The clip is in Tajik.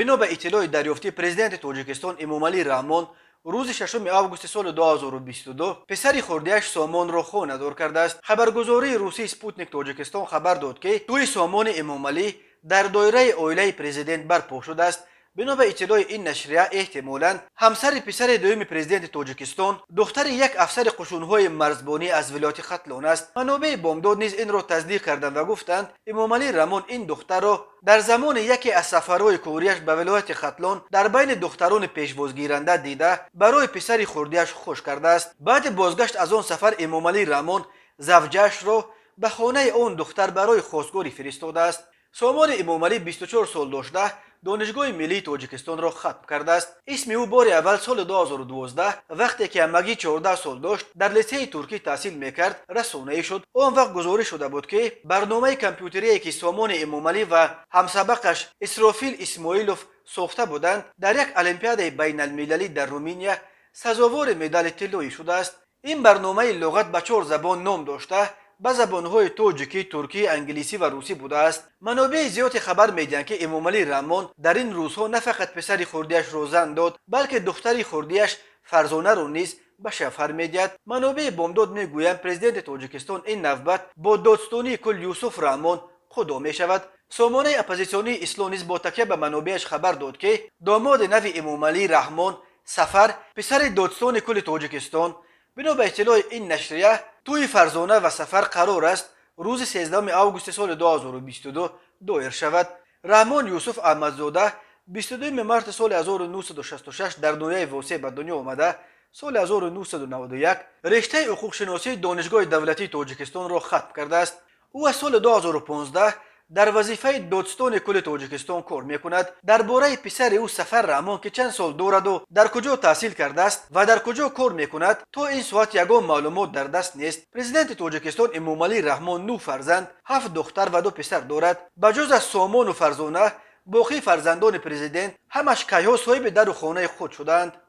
Бино ба иттилои дарёфтӣ, президенти Тоҷикистон Эмомалӣ Раҳмон рӯзи 6 августи соли 2022 писари хурдиаш Сомонро хонадор кардааст. Хабаргузории русии «Спутник» Тоҷикистон хабар дод, ки тӯи Сомони Эмомалӣ дар доираи оилаи президент барпо шудааст. Бино ба иттилои ин нашрия, эҳтимолан ҳамсари писари дуюми президенти Тоҷикистон духтари як афсари қушунҳои марзбонӣ аз вилояти Хатлон аст. Манобеи «Бомдод» низ инро тасдиқ карданд ва гуфтанд, Эмомалӣ Раҳмон ин духтарро дар замони яке аз сафарҳои кориаш ба вилояти Хатлон дар байни духтарони пешвозгиранда дида, барои писари хурдиаш хуш кардааст. Баъди бозгашт аз он сафар Эмомалӣ Раҳмон завҷаашро ба хонаи он духтар барои хостгорӣ фиристодааст. Сомони Эмомалӣ 24 сол дошта, Донишгоҳи миллии Тоҷикистонро хатм кардааст. Исми ӯ бори аввал соли 2012, вақте ки ҳамагӣ 14 сол дошт, дар литсеи туркӣ таҳсил мекард, расонаӣ шуд. Он вақт гузориш шуда буд, ки барномаи компютерие, ки Сомони Эмомалӣ ва ҳамсабақаш Исрофил Исмоилов сохта буданд, дар як олимпиадаи байналмилалӣ дар Руминия сазовори медали тиллоӣ шудааст. Ин барномаи луғат ба чор забон ном дошта, ба забонҳои тоҷикӣ, туркӣ, англисӣ ва русӣ будааст. Манобеи зиёде хабар медиҳанд, ки Эмомалӣ Раҳмон дар ин рӯзҳо на фақат писари хурдиашро зан дод, балки духтари хурдиаш Фарзонаро низ ба шавҳар медиҳад. Манобеи «Бомдод» мегӯянд, президенти Тоҷикистон ин навбат бо додстонии кул Юсуф Раҳмон худо мешавад. Сомонаи оппозитсионии «Ислоҳ» низ бо такя ба манобеаш хабар дод, ки домоди нави Эмомалӣ Раҳмон Сафар, писари додстони кулли Тоҷикистон. Бино ба иттилои ин нашрия, тӯи Фарзона ва Сафар қарор аст рӯзи 13 августи соли 2022 доир шавад. Раҳмон Юсуф Аҳмадзода 22 марти соли 1966 дар ноҳияи Восе ба дунё омада, соли 1991 рештаи ҳуқуқшиносии Донишгоҳи давлатии Тоҷикистонро хатм кардааст. Ӯ аз соли 2015 дар вазифаи додстони кулли Тоҷикистон кор мекунад. Дар бораи писари ӯ Сафар Раҳмон, ки чанд сол дораду дар куҷо таҳсил кардааст ва дар куҷо кор мекунад, то ин соат ягон маълумот дар даст нест. Президенти Тоҷикистон Эмомалӣ Раҳмон нӯ фарзанд, ҳафт духтар ва ду писар дорад. Ба ҷуз аз Сомону Фарзона, боқии фарзандони президент ҳамаш кайҳо соҳиби дару хонаи худ шудаанд.